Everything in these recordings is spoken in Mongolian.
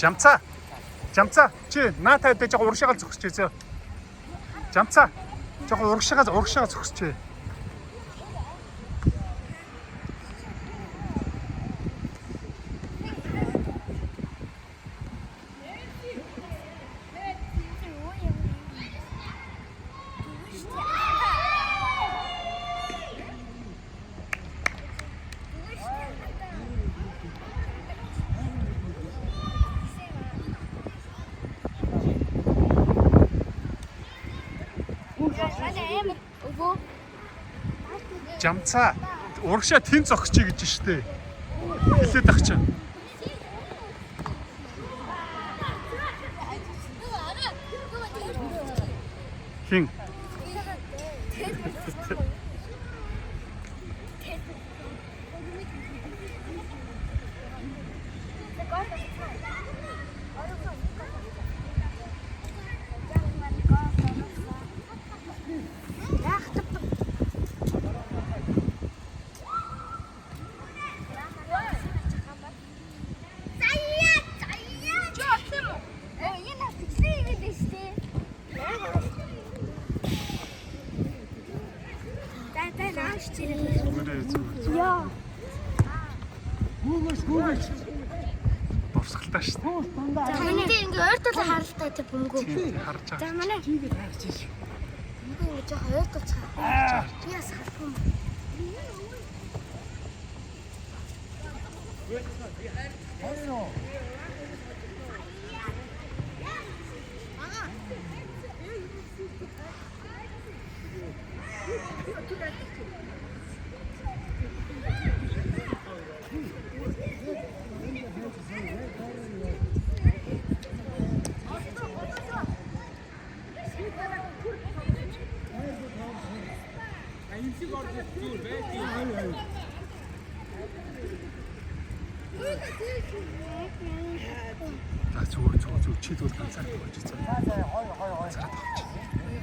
Жамцаа. Жамцаа. Чи наа тайдаа жоо урагшаага зогсож зөө. Жамцаа. Жоо урагшаага зогсож. Манай амар өвөө. Жамцаа. Урагшаа тэн зогсож гэж штэ. Хэлээд ах чинь. Хин. Заяа, заяа. Чи олсон юм уу? Энэ бичлэг хийгээд байна шүү дээ. За, за, нааш чи. Зүгээрээ зүгээр. Яа. Гүүгөөс гүүгөөс. Дурсгалтай штэ. За, манай дээр ингээ ойртол харалтай тэр бөмбөг. Тийм харж За, байгаа. манай Чигээд харж ш. бөмбөг ингээ жоохон ойртолцоо. Би бас харах юм. За зүгээр зүгээр зүгээр чи тэгвэл ганцаар болж зөө. За за хой хой хой. Ганцаараа тавьчих.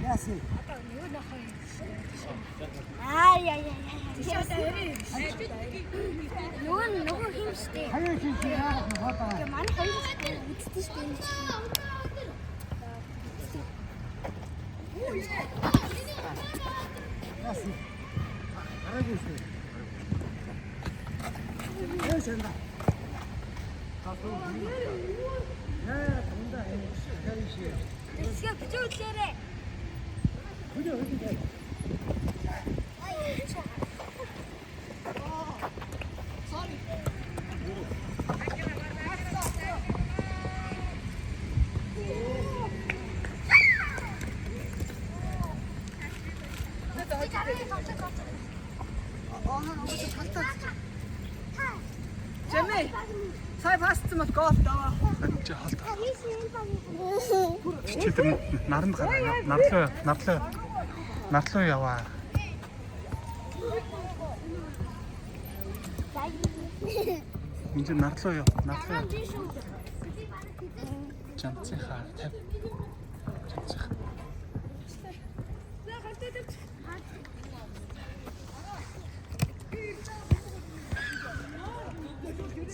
Яасан. Аа яа яа яа. Нөгөө нь нөгөө хин штэ. Хаяа чи чи яагаад нөхөд байгаа. Манай хоёр үзсэн штэ энэ чинь. Яасан. Гараагүй шүү. Яасан да. Яа, тундаа хаяа шиг. Тэсгээ бичээ үлээрээ. Хүлээ хүлээ. Жамээ. Сая пасцсан бол гол доо. Чи хоол таа. Чи тэр наранд гараа. Нарлуу нарлуу. Нарлуу яваа. Энд чи нарлуу яв. Нарлуу яв. Жамцынхаа 50. Жамцынхаа.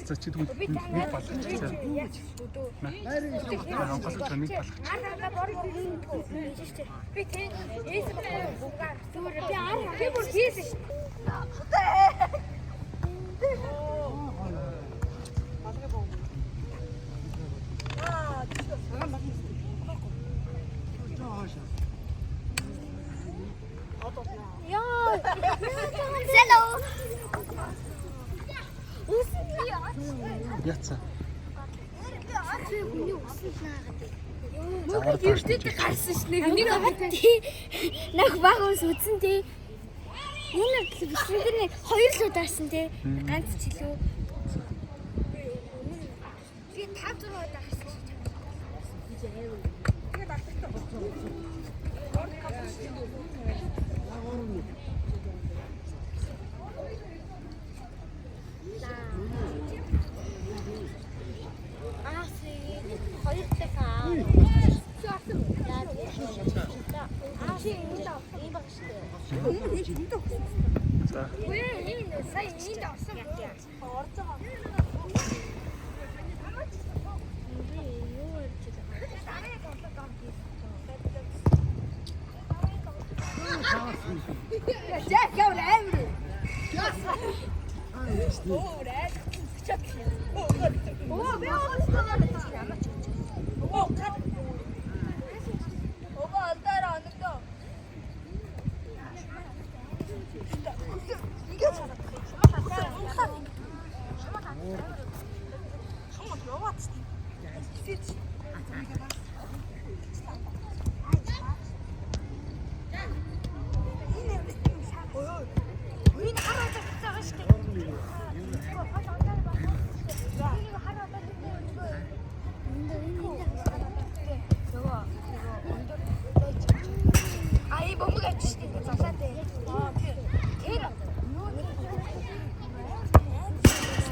За чи тэгвэл нэг балгач за. Хангалах нэг балгач. Би тэг ээс зүгээр би ар би бүр хийсэн шүү. Яа. Hello. Үсэн би Яцаа. би хүний үсэн наагаад. Загвар Мөнгө гарсан ш нэг нэг нэг баг ус үтсэн тий. Энэ бичлэг дээр нэг хоёр л удаасан тий. Ганц ч илүү. Би 5 6 удаа гарсан ш. Аа хоёр дахь аа. Аа чи энд ийм баг шүү дээ. За. Үгүй энэ сая энд орсон. Орж байгаа. Юу ярьж байгаа? Жак ямар амар. Оо би уучлаа. Ямар ч юм. Оо гар. Ого алдаараа оногдоо. Ингээд шалаад. Шумал яваад ч тийм. Хисэж. Энэ хар одоо байгаа шүү дээ. Энийг хар одоо А и бөмбөг авчих шүү дээ. Залаатай. Тэр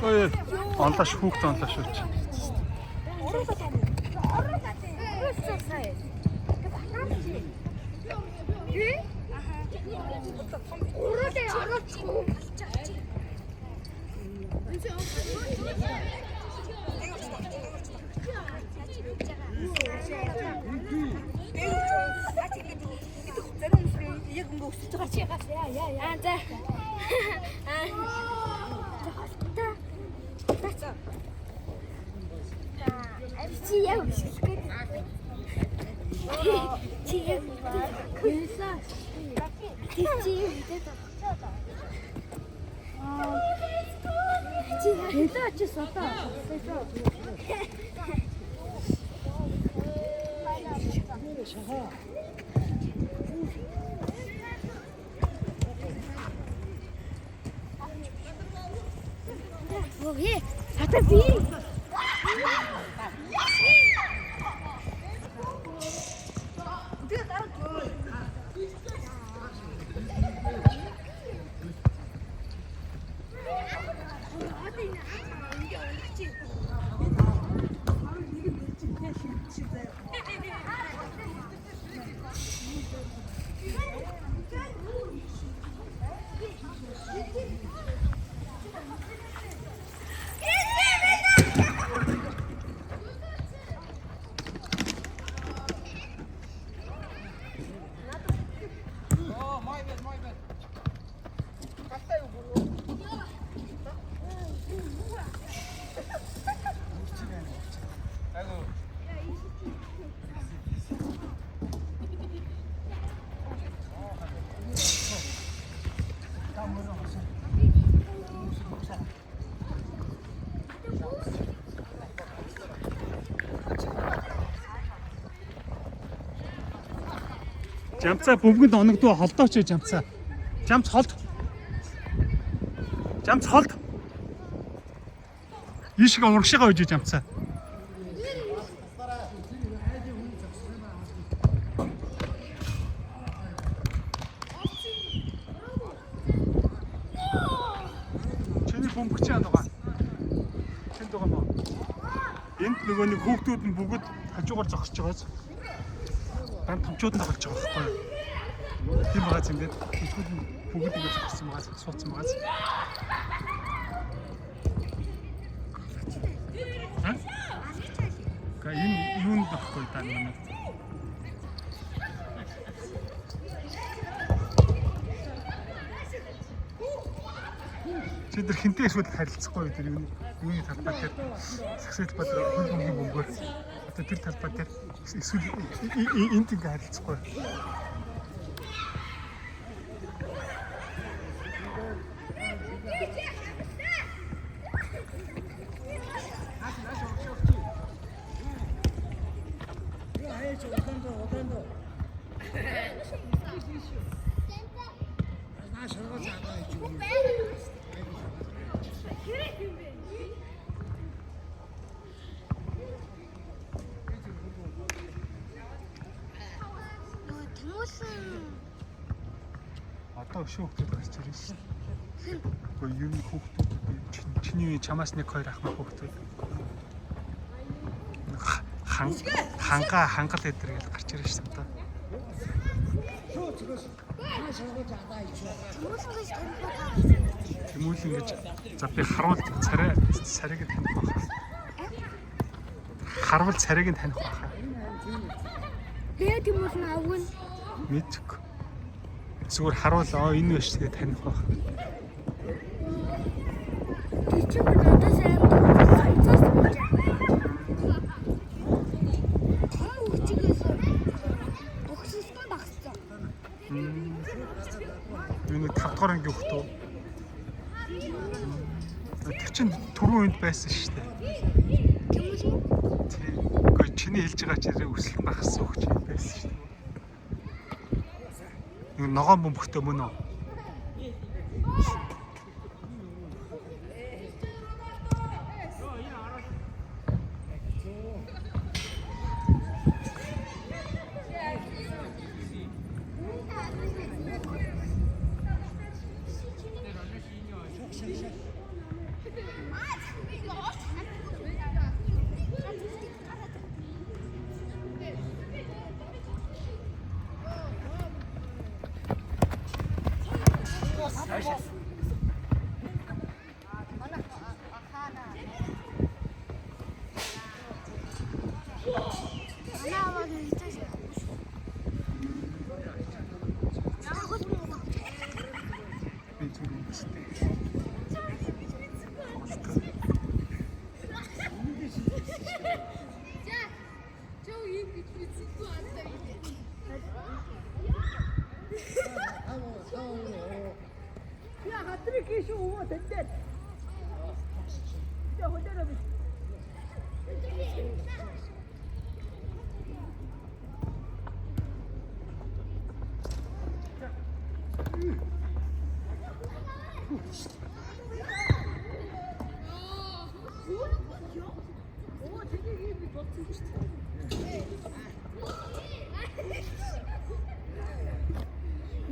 Ой, онлоош хүүхд онлоош үуч. уруулаад байна. Уруулсан сая. Уруулаа оруулчихгүй. Наач ингэж гэдэг зарим хүмүүс яг ингэ өсөж байгаа чи. Аа за. Аа. За холтоо. За. Чи яг бичлэх гээд. Чи яг хэлсэн. Чи яг хэлээд. Чи хэлээ чи содоо. Окей. Хата би. Жамцаа бөмбөгөнд оногдуу холдооч ээ жамцаа. Жамц холд. Жамц холд. Ийшээ урагшаага үжи жамцаа. Чиний бөмбөгч яана байгаа. Тэнд байгаа мó. Энд нөгөө нэг хүүхдүүд нь бүгд хажуугаар зогсож байгааз. Дан томчууд нь тоглож байгаа байхгүй юу? Тийм байгаа юм ингээд хүүхдүүд нь бүгд ингэж зогссон байгаа, суудсан байгаа. Ха? Га энэ юунд байхгүй та нэг. Чи тэр хинтээ эсвэл харилцахгүй тэр юуны юуны талбай дээр сагсаа талбай дээр хөл бөмбөгийн бөмбөгөөр одоо тэр талбай дээр эсвэл энд ингээ харилцахгүй. Нөгөө тэмүүлсэн Одоо өшөө хүүхдүүд гарч ирж шин. Гэхдээ юм хүүхдүүд чиний үе чамаас нэг хоёр ахмах хүүхдүүд. Хан ханга хангал эдэр гэж гарч ирж шин одоо. тэмүүлсэн гэж таних уу? Тэмүүлэн гэж за би харуул царай царайг таних байх. Харвал царайг нь таних байхаа. Тэгээд юм бол авгын. Мэдгүй. Зүгээр харуул аа энэ биш тэгээ таних байх. Тэр чинь надаас амар цаас болж. Том хүчигээс өгсөлтөн багссан. Энэ 5 дугаар ангийн хөхт үү? Тэр чинь түрүүн үнд байсан шүү дээ. Тийм үү? Тийм. Үгүй чиний хэлж байгаа чинь өсөлтөн багассан хөгч байсан шүү дээ. Нэг ногоон бөмбөгтэй мөн үү? Манай аваад хэлчихсэн шүү. Би зүгээр үстэй.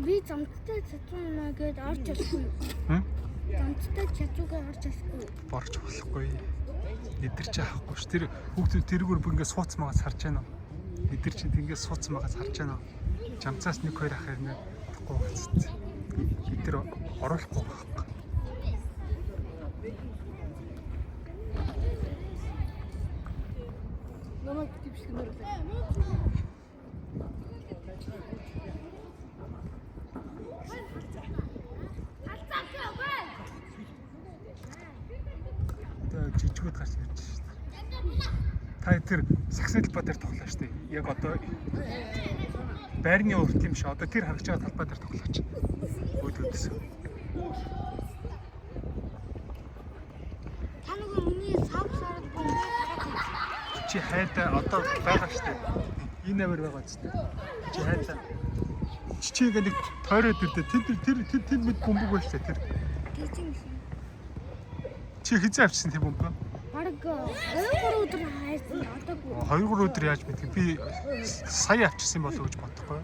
Би замттай чадсан юм аа гээд орж болохгүй. Хм? Замттай чадваргаа орж болохгүй. Борч болохгүй. Эдэр чи авахгүй ш. Тэр хүүхдүүд тэрүүгээр бүр ингээд сууц магаас харж байна уу? Эдэр чи ингээд сууц магаас харж байна уу? Жамцаас нэг хоёр ах ирнэ. Тэгэхгүй гоцсон. Эдэр оруулахгүй байхгүй. Намайг төвшлэмээр байлаа. Одоо жижигүүд гарч ирж шээ. Та тэр сагсны талбай дээр тоглоо шүү дээ. Яг одоо байрны урт юм шиг одоо тэр харагч байгаа талбай дээр тоглооч. Өөдөөдсөн. Та нөгөө миний сав сард бомбог Чи хайдаа одоо байгаа шүү дээ. Энэ авир байгаа ч дээ. Чи хайдаа. Чи ингээ нэг тойроод ирдэ. Тэр тэр тэр тэр тэр мэд бөмбөг байж тээ тэр. гэж юм шиг. Чи хизээ авчихсан тэр бөмбөг? Бараг 2 3 өдөр хайсан одоогүй. 2 3 өдөр яаж мэдэх би сая авчихсан болов уу гэж бодохгүй.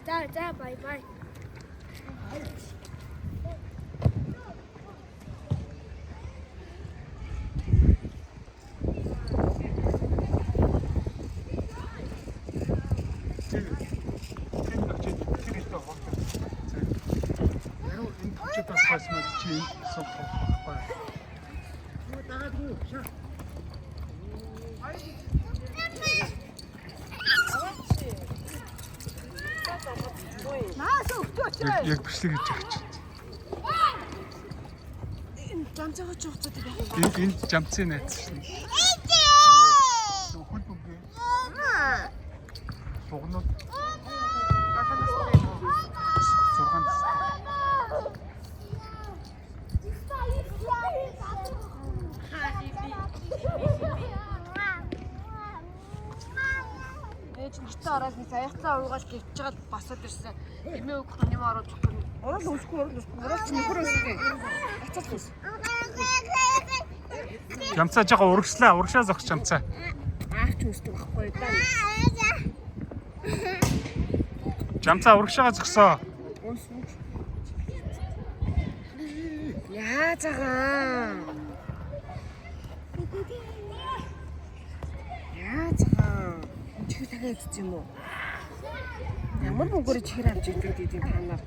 За за бай бай. Тэр тэр очиж тэр ихтэй хоотой. Тэр энэ төвчөд бас мөн чи энэ сум тоглох байхгүй. Дагаагүй. Шаа. Наас өгчөөч. Яг бичлэг хийж байгаа чи. Энэ жамцаагаа ч хуцаад байх. Энэ энэ жамцын найз шин. Хөл бөмбөг. Сугнууд. 6 настай. Ээж нь гэртээ ороод нэг заяхлаа уугаал гівж жагаад басаад ирсэн. Эмээ өгөх юм оруулж өгөхгүй. Орол өсөхгүй, орол өсөхгүй. Орол чи нөхөр өсөхгүй. Ацаал өс. Жамцаа жага урагшлаа, урагшаа зогс жамцаа. Аах ч үсдэг байхгүй да. Жамцаа урагшаага зогсоо. Яаж байгаа? Яаж байгаа? Чихэр дахиад идчих юм уу? Ямар мөнгөөр чихэр авч идэх гэдэг юм та нар.